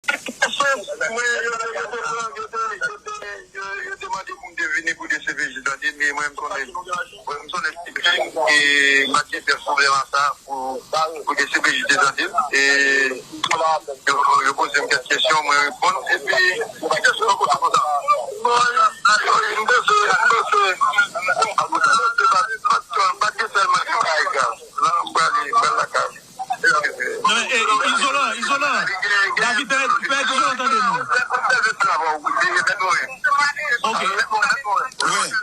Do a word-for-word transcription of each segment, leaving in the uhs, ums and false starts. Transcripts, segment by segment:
Mwen, yo te, yo te pran, yo te, yo te, yo, yo te mande pou m te vini pou D C P J, tande, men mwen, m sonje, mwen, m sonje, e, m pa t gen pyès pwoblèm a sa pou, pou D C P J te tande m. E, yo, yo poze m kèk kesyon, mwen reponn, epi, kesyon yo poze konsa. Bon, m panse, m panse, m panse, pa, pa, pa t gen sèlman yon kay gaz. La, m prale, m pral lakay. Non, men, e, e, Izolan, Izolan. David, fè, fè Izolan tande nou. Ok.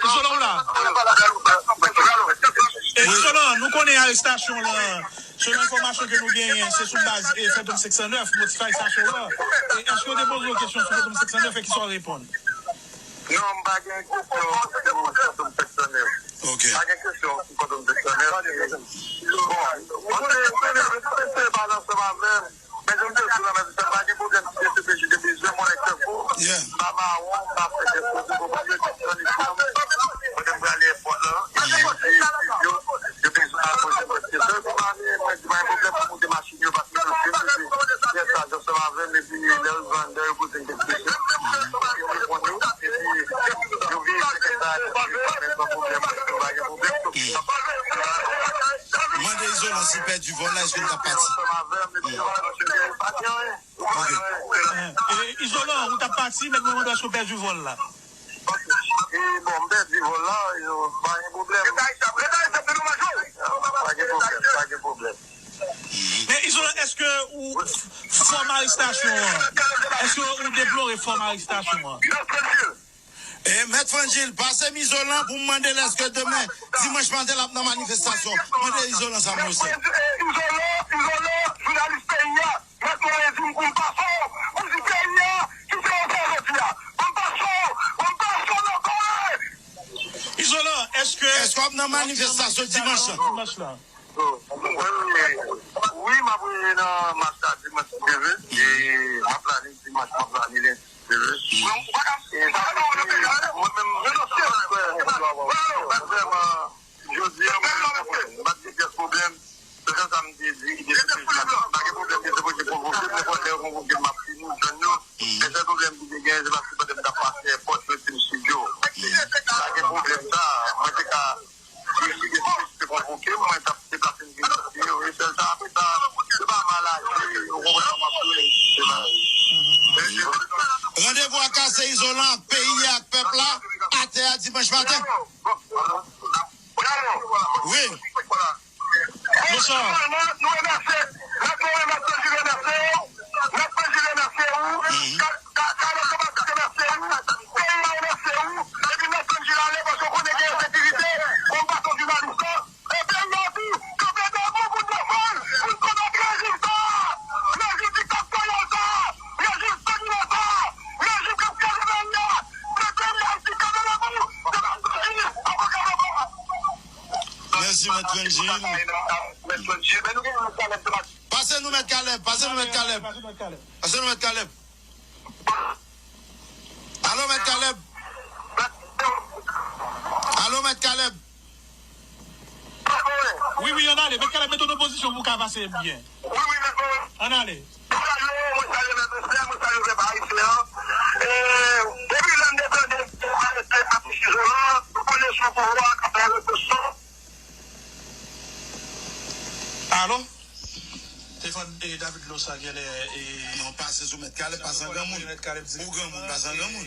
Izolan, w la. E, Izolan, nou konnen arestasyon lan, selon enfòmasyon ke nou genyen, se sou baz, e, Phantom senk san nèf, motif arestasyon lan. E, èske yo te poze w kesyon sou Phantom senk san nèf e kisa w reponn? Non, m pa gen kesyon sou Phantom senk san nèf. Ok. Pa gen kesyon sou Phantom senk san nèf. Bon, mwen te, mwen te, mwen te pale ansanm avè m. Men jan m te di w la, men sa pa gen pwoblèm, si D C P J te bezwen mwen, nèg tankou m, m pa mawon, m pa fè kèk koze, konprann, yo te pran li pou m. Mwen te prale èpòt la, epi yo di, yo, yo bezwen akonte mwen. Epi m ale, mwen di, pa gen pwoblèm, pou moute machin yo, paske yo fin, epi, yè sa, ansanm avè m, epi lè yo jwenn, lè yo poze m kèk kesyon, yo reponn yo, epi yo veye cheke sa, epi pa gen pwoblèm, pa gen pwoblèm. Mande Izolan si l pèdi vòl la, èske l t ap pati? Ok. E, Izolan, ou t ap pati, men mwen mande èske w pèdi vòl la. E, bon, m pèdi vòl la, yo, pa gen pwoblèm. Pa gen pwoblèm, pa gen pwoblèm. Men Izolan, èske ou, fòm arestasyon an, èske ou deplore fòm arestasyon an? E, Mèt Frangil, pase m Izolan pou m mande l èske demen, dimanch maten, l ap nan manifestasyon. Mande Izolan sa, monchè. Izolan, Izolan, jounalis peyi a, Mèt Moren di m pou m pase w, pou di peyi a, ki se yon sa jodi a. Pou m pase w, pou m pase w nan kòrèy. Izolan, èske... Èske w ap nan manifestasyon dimanch lan? Dimanch lan. Wi, m ap nan mach la dimanch si Dye vle. E m ap la ni dimanch, m ap la ni lendi si Dye vle. E, e, mwen menm, mwen menm, vrèman, jodi a, mwen menm, m pa t gen pyès pwoblèm. Se sa m te di, de se pa gen pwoblèm, de se pwoblèm, pwovoke m, nenpòt lè yo pwovoke m, m ap vini jwenn yo. Men sèl pwoblèm ki te genyen, se paske pandan m t ap pase èpòt, yo di m Sidyo. Pa gen pwoblèm sa, mwen te ka, si, si, si te pwovoke m, mwen t ap deplase m vin soti yo. E sèl sa, apre sa, se pa mal aji, ou konprann sa m ap di w, se pa... Randevou a kase, Izolan, ak peyi a, ak pèp la, atè a dimanch maten. Wi. Bonswa. Nou remèsye, nou remèsye, Mèt Moren, Mèt Tanji remèsye w, Mèt Tanji remèsye w, Ka-, Ka-, Carlos Jean-Baptiste remèsye w, peyi a remèsye w, epi Mèt Tanji ale paske w konnen gen ensekirite, konba sou jounalis lan, e peyi a tou, kanpe debout pou n defann, pou n konbat rejim sa a, rejim diktatoriyal sa a, rejim sanginè sa a, rejim k ap kraze peyi a, se peyi Ayiti kanpe debout, se Mèt Tanji, avoka pèp la. Mèsi, Mèt Frangil. Pase nou, Mèt Kalèb. Pase nou, Mèt Kalèb. Pase nou, Mèt Kalèb. Alo, Mèt Kalèb. Alo, Mèt Kalèb. Wi, wi, ann ale. Mèt Kalèb, mete w nan pozisyon pou w ka pase byen. Ann ale. Mwen salye, mwen salye pèp ayisyen an. E, depi lè m te tande Patrice Izolan, nou konnen sou pouvwa k ap fè represyon. Alo? Telefòn, e, David Losa genlè, e, non, pase sou Mèt Kalèb, pase an granmoun. Ou granmoun, pase an granmoun.